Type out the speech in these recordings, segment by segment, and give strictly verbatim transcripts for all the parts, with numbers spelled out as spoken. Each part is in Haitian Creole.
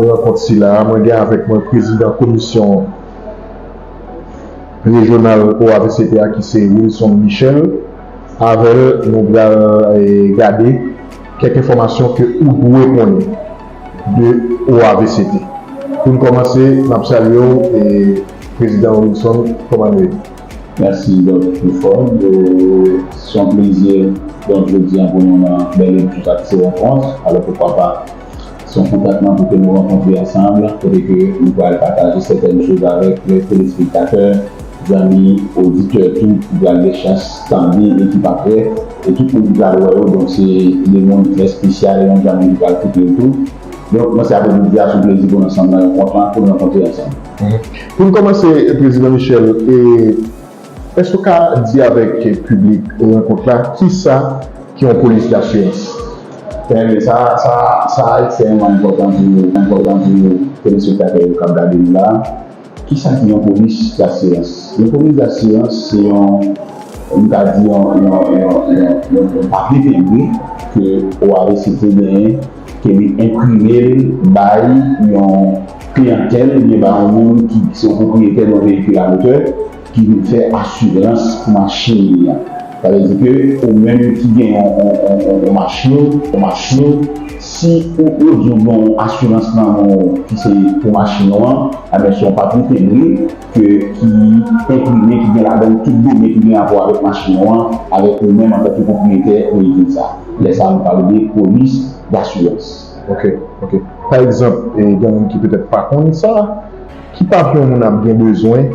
Rankont sila a, mwen gen avèk mwen prezidan komisyon rejyonal O A V C T a ki se Wilson Michel. Avè l, nou pral eh, gade kèk enfòmasyon ke ou dwe konnen de O A V C T. Pou n kòmanse, n ap salye w, eh, prezidan Wilson, kòman nou ye? Mèsi Dòk Clifford. Se yon plezi, donk, jodi a pou nou nan bèl emisyon sa ki se rankont. Alò poukwa pa, se yon kontantman pou ke nou rankontre ansanm, kote ke nou pral pataje sètèn choz avèk lè telespektatè, zanmi, oditè tou, ki pral gen chans tande e ki pa prè, e tout moun ki pral wè yo, donk se de moun trè espesyal, e yon zanmi ki pral koute yo tou. Donk, mwen se apremidi a, se yon plezi pou nou ansanm nan rankont lan, pou nou rankontre ansanm. Pou n kòmanse, prezidan Michel, e Èske w ka di avèk piblik rankont la kisa ki yon polis dasirans? Trè byen, sa, sa, sa ekstrèmman enpòtan pou, enpòtan pou telespektatè yo k ap gade nou la. Kisa ki yon polis dasirans? Yon polis dasirans se yon, m ka di yon, yon, yon, yon, yon, yon papye tenbre ke O A V C T genyen, ke li enprime l bay yon kliyantèl oubyen bay yon moun ki se yon pwopriyetè yon veyikil a motè ki vin fè asirans pou machin li an. Sa vle di ke ou menm ki gen yon, yon, yon, yon, yon machin, yon machin, si ou, ou di w gen yon asirans nan men w ki se pou machin ou an, ebyen se yon papye tenbre ke, ki enprime, ki gen ladan l tout done ki gen rapò avèk machin ou an, avèk ou menm antanke pwopriyetè veyikil sa. Lè sa a, nou pale de polis dasirans. Ok, ok. Pa egzanp, e, gen moun ki petèt pa konn sa, ki papye yon moun ap gen bezwen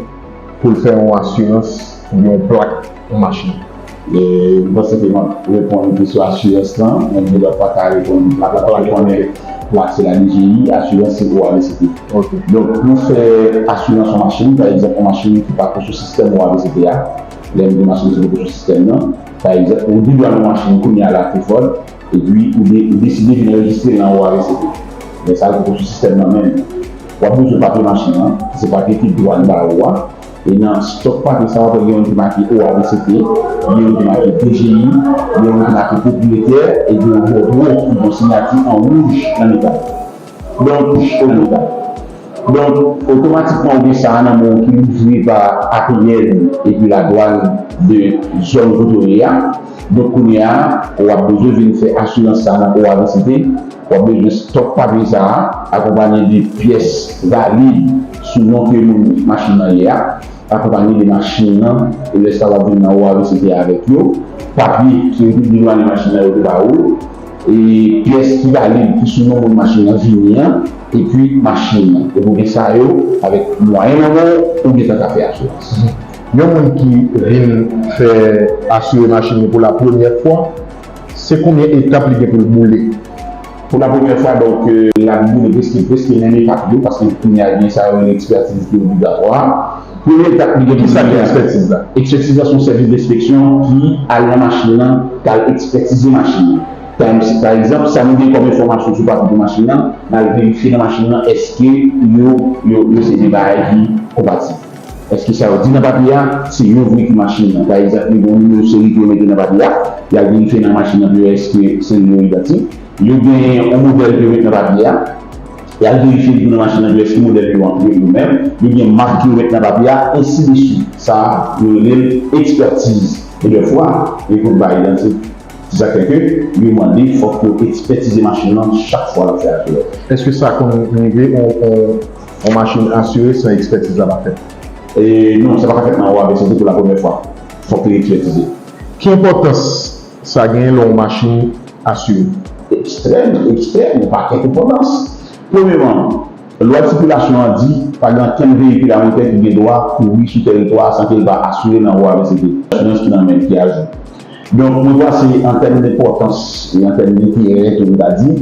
pou l fè yon asirans oubyen yon plak yon machin? E, m panse ke m ap reponn kesyon asirans lan, men m pa ka reponn, m pa ka reponn plak se la D G I, asirans se O A V C T. Ok. Donk, pou fè asirans yon machin, pa egzanp, yon machin ki pa ko sou sistèm O A V C T a, lè m di machin ki poko sou sistèm nan, pa egzanp, ou debwale yon machin kounye a la Clifford, epi ou, de, ou deside vin anrejistre l nan O A V C T. Men sa l poko sou sistèm nan menm. W ap bezwen papye machin nan, ki se papye ke dwàn ba ou a, e nan stòk papye sa a, w ap wè gen youn ki make O A V C T, gen youn ki make D G I, gen youn ki make pwopriyetè, e gen yon bòdwo ki gen yon siyati an wouj nan meta l. Donk, o meta l. Donk, otomatikman ou gen sa a nan men w ki livre pa A P N epi ladwàn de zòn kote w ye a. Donk, kounye a, w ap bezwen vin fè asirans sa a nan O A V C T, w ap bezwen stòk papye sa a, akonpanye de pyès valid sou non ke moun machin nan ye a, akonpanye de machin nan, e lè sa w ap vin nan O A V C T avèk yo, papye ki yo te debwale machin nan yo te ba ou, e pyès ki valid ki sou non moun machin nan vini an, epi machin nan. Epi w gen sa yo, avèk mwayen nan men w, ou gentan ka fè asirans. Yon moun ki vin fè asire machin li pou la premyè fwa, se konbyen etap li gen pou l boule? Pou la premyè fwa, donk, euh, l ap boule prèske, prèske menm etap yo, paske kounye a gen sa yo rele ekspètiz ki obligatwa. Premye etap li gen pou fè a. Kisa ki ekspètiz la? Ekspètiz la se yon sèvis de enspeksyon ki al nan machin nan, k al ekspètize machin nan. Pa, pa egzanp, sa nou gen kòm enfòmasyon sou papye pou machin nan, n al verifye nan machin nan èske yo, yo, yo se de bagay ki konpatib. Èske sa yo di nan papye a, se yon vre ki machin nan? Pa egzanp, yo gen yon nimewo seri ke yo mete nan papye a, y al verifye nan machin nan pou yo wè èske seri yo idantik. Yo gen yon modèl ke yo met nan papye a, y al verifye tou nan machin nan pou yo wè èske modèl yo an, yo menm, yo gen mak ke yo met nan papye a, ensi de swit. Sa a, yo rele l ekspètiz. E dèfwa, yo konn pa idantik. Se sa k fè ke yo mande fòk yo ekspètize machin nan chak fwa l ap fè asirans. Èske sa konn rive yon, yon, yon machin asire san ekspètiz la pa fèt? E non, sa pa ka fèt nan O A V C T pou la premyè fwa. Fòk li ekspètize. Ki enpòtans sa genyen lè yon machin asire? Ekstrèm, ekstrèm, yon pakèt enpòtans. Premyèman, lwa sikilasyon an di pa gen ankenn veyikil a motè ki gen dwa kouri sou tèritwa a san ke l pa asire nan O A V C T. Asirans ki nan men l ki a jou. Donk, mwen kwè se an tèm denpòtans e an tèm denterè ke nou ta di,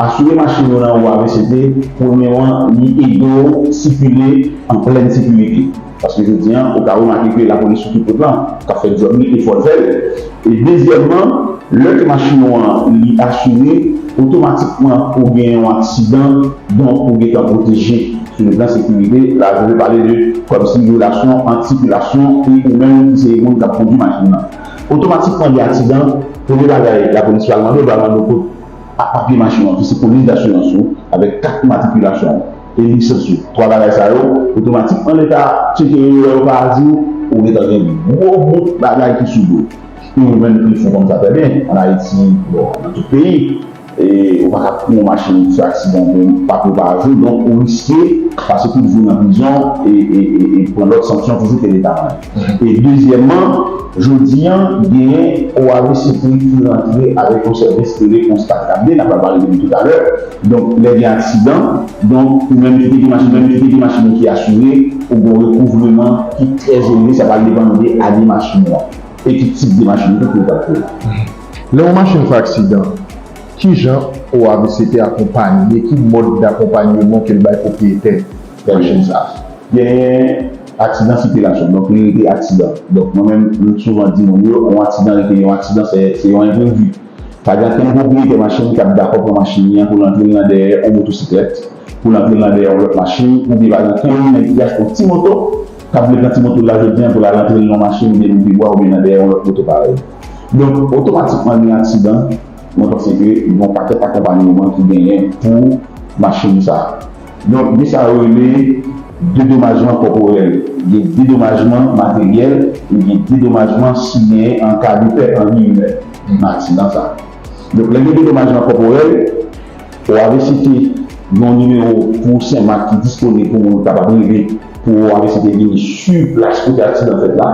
asire machin nou nan O A V C T, premyèman, li ede w sikile an plèn sekirite. Paske jodi a, ou ka remake ke lapolis sou tout wout lan, k ap fè djòb li, e fò l fè l. E dezyèmman, lè ke machin ou an li asire, otomatikman ou gen yon aksidan, donk ou gentan pwoteje sou le plan sekirite. La, je veux parler de kòmsi relasyon ant sikilasyon e ou menm ki se moun k ap kondui machin nan. Otomatikman gen aksidan, premye bagay lapolis pral mande w, pral mande w kot ak papye machin an, ki se polis dasirans ou, avèk kat matrikilasyon w e lisans ou. Twa bagay sa yo, otomatikman leta tcheke yo, yo pa di ou gentan gen gwo bout bagay ki sou do. E ou menm ki fè kòm sa trè byen, an Ayiti, bon, nan tout peyi, e ou pa ka pran yon machin ki fè aksidan, ou pa pran pa jou, donk ou riske pase tout vi w nan prizon e, e, e, e pran lòt sanksyon toujou ke leta mande. E dezyèmman, jodi a, genyen O A V C T ki rantre avèk yon sèvis ki rele konstat. N ap pale de li toutalè. Donk, lè gen aksidan, donk, ou menm ki te gen machin, menm ki te gen machin ki asire, ou gen yon rekouvreman ki trè elve, sa pral depann de ane machin ou an e ki tip de machin tou ke w pral fè. Lè yon machin fè aksidan, ki jan O A V C T akonpaye, ki mòd dakonpanyeman ke l bay pwopriyetè machin sa a? Genyen aksidan sikilasyon, donk li rete aksidan. Donk mwen menm, m souvan di moun yo, yon aksidan rete yon aksidan, se se yon enprevi. Pa gen okenn pwopriyetè machin k ap dakò pran machin li an pou l antre l nan dèyè yon motosiklèt, pou l antre l nan dèyè yon lòt machin, oubyen pa gen okenn nèg ki achte yon ti moto, k ap vle pran ti moto l la jodi a pou l al antre l nan machin oubyen nan pye bwa oubyen nan dèyè yon lòt moto parèy. Donk, otomatikman gen aksidan, mwen panse ke gen yon pakèt akonpanyeman ki genyen pou machin sa a. Donk, gen sa yo rele dedomajman kòporèl, gen dedomajman materyèl, e gen dedomajman si gen an ka de pèt an vi imèn nan aksidan sa a. Donk, lè gen dedomajman kòporèl, O A V C T gen yon nimewo pou Senmak ki disponib pou moun kapab rele pou O A V C T vini sou plas kote aksidan fèt la,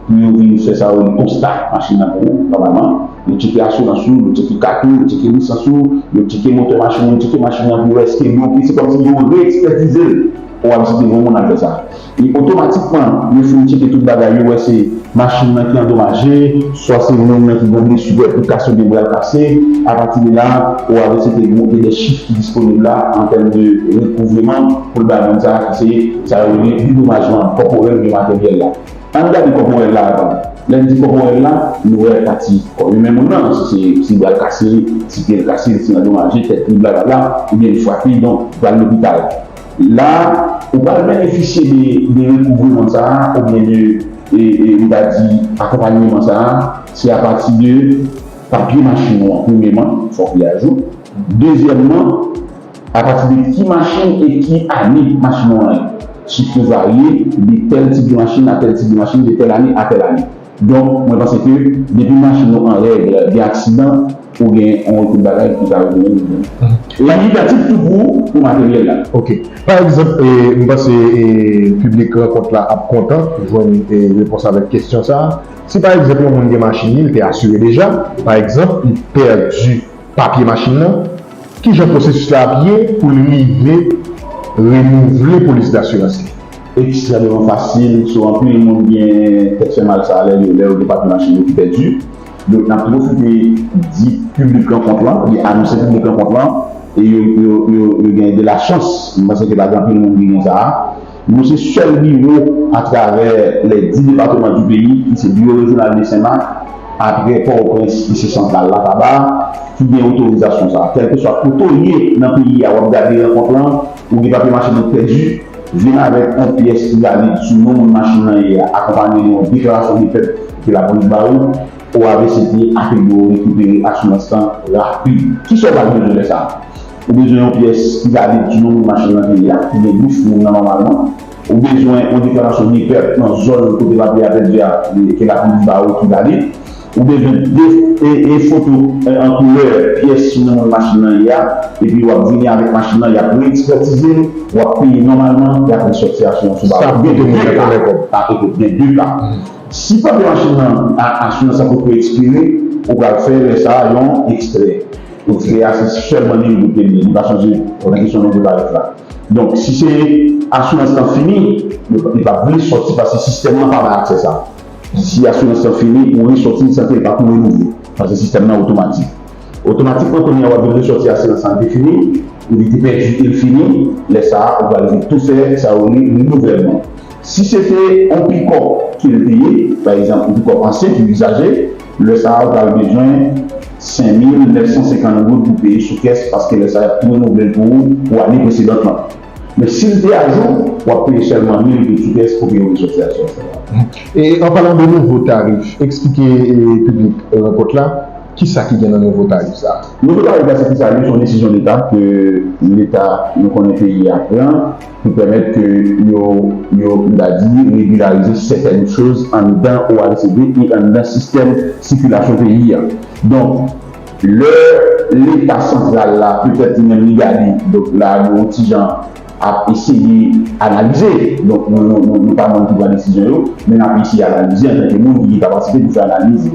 pou yo vin fè sa yo rele konsta machin nan pou ou, nòmalman. Yo tcheke asirans ou, yo tcheke kat ou, yo tcheke lisans ou, yo tcheke motè machin ou, yo tcheke machin nan pou yo wè èske li oke. Se kòmsi yo re-ekspètize l. O A V C T voye moun al fè sa. E otomatikman, yo fin tcheke tout bagay, yo wè se machin nan ki andomaje, swa se moun nan ki gen blesi tèt li kase oubyen bra l kase. Apati de la, O A V C T gen de chif ki disponib la an tèm de rekouvreman pou l bay moun sa a ki se sa yo rele dedomajman kòporèl oubyen materyèl la. Ann gade kòporèl la avan. Lè n di kòporèl la, nou wè pati kò imen moun nan, si se si bra l kase, si pye l kase, si l andomaje, tèt li, blablabla, oubyen li frape, donk, pral lopital. La, ou pral benefisye de, de rekouvreman sa a, oubyen de, e, e, m ta di, akonpanyeman sa a, se apati de papye machin ou an, premyeman, fòk li ajou. Dezyèmman, apati de ki machin e ki ane machin ou an ye. Chif yo varye de tèl tip de machin a tèl tip de machin, de tèl ane a tèl ane. Donk, mwen panse ke depi machin ou an règ, gen aksidan, ou gen yon ekip bagay ki ka retounen. E li idantik tou pou, pou materyèl la. Ok. Pa egzanp, e, m panse e, piblik rankont la ap kontan jwenn e, repons avèk kesyon sa a. Si pa egzanp yon moun gen machin li, li te asire deja, pa egzanp, li pèdi papye machin nan, ki jan pwosesis la ap ye pou l rive renouvle polis dasirans li? Ekstrèmeman fasil, so anpil moun gen tèt fè mal sa a lè yo, lè yo gen papye machin yo ki pèdi. Donk, n ap pwofite di piblik rankont lan, oubyen anonse piblik rankont lan, e yo, yo, yo, yo gen de la chans. M panse ke pa gen anpil moun ki gen sa a. Nou se sèl biwo atravè lè dis depatman di peyi, ki se biwo rejyonal de Senmak, apre Pòtoprens, ki se santral la, Taba, ki gen otorizasyon sa a. Kèlkeswa kote w ye nan peyi a, w ap gade rankont lan, ou gen papye machin ou pèdi, vin avèk yon pyès ki valid sou non moun machin nan ye a, akonpanye de yon deklarasyon de pèt ke lapolis ba ou, O A V C T ap ede w rekipere asirans lan rapid. Kisa w pral bezwen lè sa a? Ou bezwen yon pyès ki valid sou non moun machin nan te ye a, ki gen bif moun nan nòmalman. Ou bezwen yon deklarasyon de pèt nan zòn kote papye a pèdi a, ke lapolis ba ou ki valid. Ou bezwen de e, e foto e, an koulè pyès sou non moun machin nan ye a, epi w ap vini avèk machin nan, y ap re-ekspètize l, w ap peye nòmalman, y ap resòti asirans ou ba ou. Sa ap koute moun nan konnen kòb. Sa ap koute, gen de ka. Si papye machin nan, a, asirans lan poko ekspire, ou pral fè lè sa a yon ekstrè. Ekstrè a se sèlman mil goud ke li ye, li pa chanje nan kesyon non de parèt la. Donk, si se asirans lan fini, li p ap vle sòti paske sistèm nan pa bay aksè sa. Si asirans lan fini, ou resòti san ke l pa pou renouvle. Paske sistèm nan otomatik. Otomatikman, kounye a, w ap vin resòti asirans lan te fini, li te pèdi e l fini, lè sa a, ou pral vin tou fè sa yo rele renouvèlman. Si se te yon pikòp ke l te ye, pa egzanp, yon pikòp ansyen ki izaje, lè sa a, ou pral bezwen senk mil nèf san senkant goud pou peye sou kès, paske lè sa a, y ap tou renouvle l pou ou pou ane presedan lan. Men si l te ajou, w ap peye sèlman mil goud sou kès pou ke yo resòti asirans lan. E an palan de nouvo tarif, eksplike e, piblik rankont la, Kisa ki gen nan nouvo tarif sa a? Nouvo tarif la, se ki sa li, se yon desizyon Leta ke Leta, nou konnen, peyi a pran pou pèmèt ke yo, yo, nou ta di, regilarize sètèn choz anndan O A V C P e anndan sistèm sikilasyon peyi a. Donk, lè Leta santral la, petèt li menm li gade, donk la, nou yon ti jan ap eseye analize. Donk, nou, nou, nou, nou pa moun ki pran desizyon yo, men n ap eseye analize antanke moun ki gen kapasite pou fè analiz.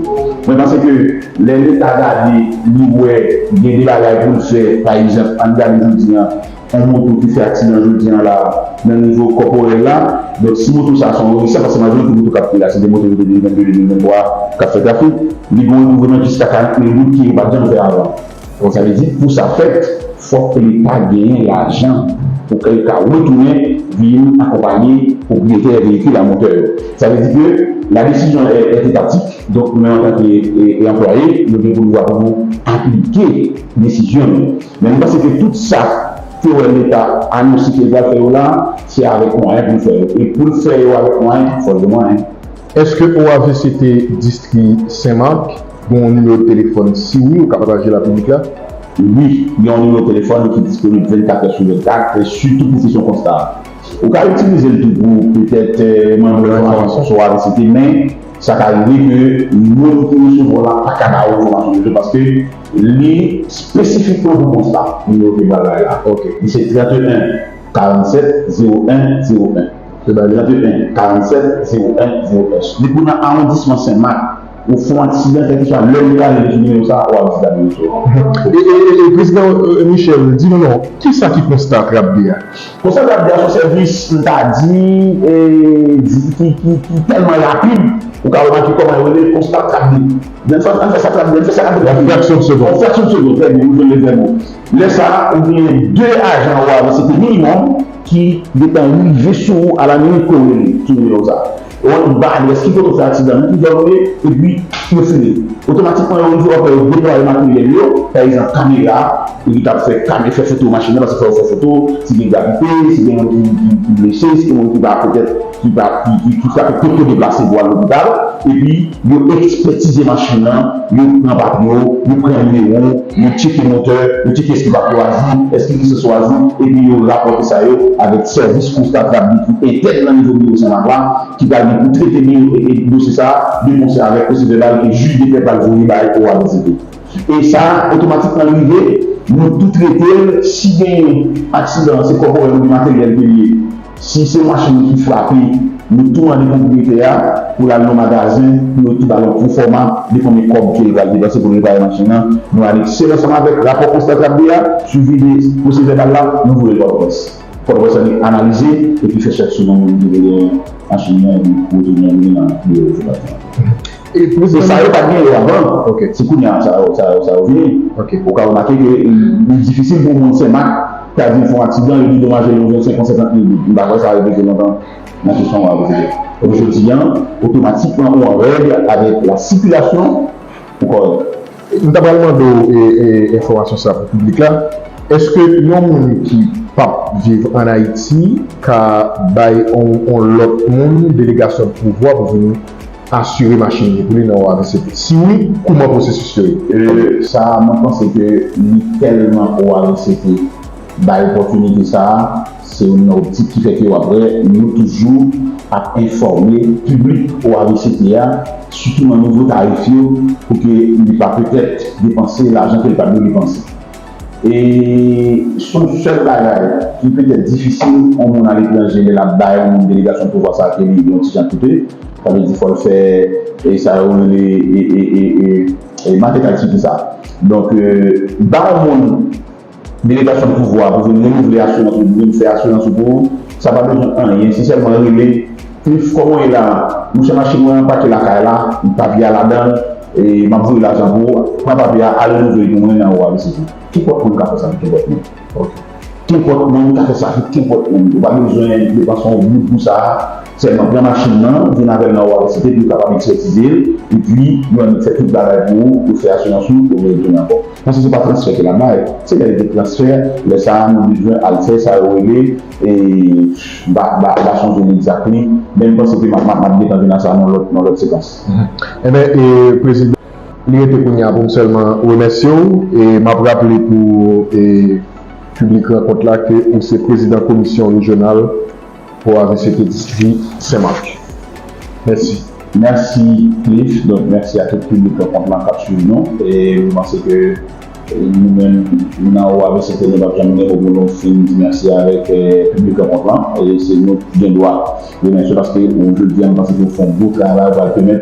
Mwen panse ke lè Leta gade, li wè gen de bagay pou l fè, pa egzanp, ann gade jodi a, yon moto ki fè aksidan jodi a la, nan nivo kòporèl la, donk si moto sa se yon resan, paske majorite moto k ap kouri la, se de moto de de mil venn de, de mil venn twa k ap fè trafik, li gen yon rekouvreman jiska karant mil goud ke yo pa t janm fè avan. Donk, sa vle di, pou sa fèt, fòk Leta genyen lajan pou ke l ka retounen vin akonpanye pwopriyetè veyikil a motè yo. Sa vle di ke la décision est, est étatique, donk nou menm antanke e, e, anplwaye, nou gen pou nou vwa pou nou aplike desizyon yo. Men nou panse ke tout sa ke wè Leta anonse ke l pral fè yo la, se avèk mwayen pou l fè yo. E pou l fè yo avèk mwayen, fòk gen mwayen. Èske O A V C P distri Senmak gen yon nimewo telefòn? Si wi, ou ka pataje l ak piblik la? Wi, gen yon nimewo telefòn ki disponib vennkat è sou vennkat, e sitou pou kesyon konsta. Ou ka itilize l tou pou petèt, eh, mande yon enfòmasyon sou O A V C P, men sa ka rive ke moun ki resevwa w la pa ka ba ou enfòmasyon ditou, paske li espesifikman pou konsta, nimewo ke m pral bay la. Ok. Li se trannteyen karannsèt zewo en zewo en. Trannteyen karannsèt zewo en zewo en. Depi w nan awondisman Senmak, ou fè yon aksidan, kèlkeswa lè li rive sou nimewo sa a, ou ap di w ap rele sou. E, e, e, e, Prezidan, e, Michel, di nou non, kisa ki konsta trap de a? Konsta trap de a se yon sèvis, m ta di, e, di, ki, ki, ki tèlman rapid, ou ka remake kòman yo rele konsta trap de. Ann fè, ann fè sa trap de, ann fè sa trap de. Yon fraksyon de segonn. Yon fraksyon de segonn, trè byen, ou jwenn le vrè mo. Lè sa a, ou genyen de ajan O A V C P minimòm ki gentan rive sou ou a la minit ke w rele sou nimewo sa a. Yo ba adrès ki kote w fè aksidan nan, ki zòn ou ye, epi yo file. Otomatikman, yo rive, yo deplwaye materyèl yo, pa egzanp, kamera, yo ki t ap fè, kame, fè foto machin nan, paske fò yo fè foto, si gen gravite, si gen moun ki, ki, ki blese, si gen moun ki pa petèt, ki pa, ki, ki, ki frape, kote yo deplase pou al lopital, epi yo ekspètize machin nan, yo pran papye w, yo pran nimewo w, yo tcheke motè, yo tcheke èske papye w a jou, èske lisans ou a jou, epi yo rapòte sa yo avèk sèvis konsta trap de ki entèn nan nivo biwo Senmak la, ki pral gen pou trete dosye sa a, de konsè avèk pwosè vèbal ke jij de pè pral voye bay O A V C P. E sa a, otomatikman l rive, nou tou trete l, si genyen aksidan, se kòporèl oubyen materyèl ke li ye. Si se yon machin ki frape, nou tou mande pwopriyetè a pou l al nan magazen, pou yo tou ba l yon pwofòma de konbyen kòb ke l pral depanse pou repare machin nan. Nou anekse l ansanm avèk rapò konsta trap de a, swivi de pwosè vèbal la, nou voye l Pòtoprens. Pòtoprens analize, epi fè chèk sou non moun ki te gen machin nan, epi pou retounen li nan biwo yo. E sa yo pa t gen yo avan. Se kounye a sa yo, sa yo, sa yo vini. Ou ka remake ke li difisil pou yon moun Senmak ta vin fè yon aksidan, yo dedomaje l yon vennsenk ou senkant mil goud. M pa kwè sa repete lontan nan kesyon an. Jodi a, otomatikman ou an règ avèk la sikilasyon ou kòrèk. M ta pral mande w, e, e, enfòmasyon sa pou piblik la. Èske yon moun ki p ap viv ann Ayiti ka bay yon, yon lòt moun delegasyon de pouvwa pou vin asire machin li pou li nan O A V C P? Si wi, kòman pwosesis yo ye? E, sa a, mwen panse ke li tèlman O A V C P bay opòtinite sa a, se youn nan optik ki fè ke w ap wè nou toujou ap enfòme piblik O A V C P a, sitou nan nouvo tarif yo, pou ke li pa petèt depanse lajan ke l pa dwe depanse. E se yon sèl bagay ki petèt difisil, yon moun aletranje, lè l ap bay yon moun delegasyon pouvwa sa a ke li yon ti jan koute, sa vle di fò l fè, e sa yo rele, e, e, e, e, e, market activity sa. Donk, e, ba yon moun delegasyon pouvwa pou vin renouvle asirans ou, pou vin fè asirans ou pou ou, sa pa bezwen anyen, se sèlman rele, Cliff, kòman w ye la? Monchè, machin mwen anpake lakay la, m pa vle al ladan l, e m ap voye lajan pou ou, pran papye a, al renouvle l pou mwen nan O A V C P. Kenpòt moun ka fè sa pou kenpòt moun. Kenpòt moun ka fè sa pou kenpòt moun. Ou pa bezwen depanse yon goud pou sa. Sèlman pran machin nan, vin avè l nan O A V C P pou yo kapab ekspètize l, epi yo annik fè tout bagay pou ou, yo fè asirans ou, yo voye l tounen ankò. Paske se pa transfè ke l ap bay, se lè l gen transfè, lè sa a nou bezwen al fè sa yo rele, e, m pa, m pa, m pa sonje li exactly, men m panse ke m ap, m ap, m ap gentan vin a sa nan lòt, nan lòt sekans. Enben, e, Prezidan, Li rete kounye a pou m sèlman remèsye w e m ap raple pou e, piblik rankont la ke ou se prezidan komisyon rejyonal pou A V C T distri Sen Mak. Mèsi. Mèsi Cliff, donk mèsi a tout piblik rankont la k ap swiv nou. E m panse ke nou menm, moun nan A V C T, nou p ap janm gen mo pou nou fin di mèsi avèk piblik rankont la. E se nou ki gen dwa remèsye paske jodi a m panse ke w fè yon bon travay, w pral pèmèt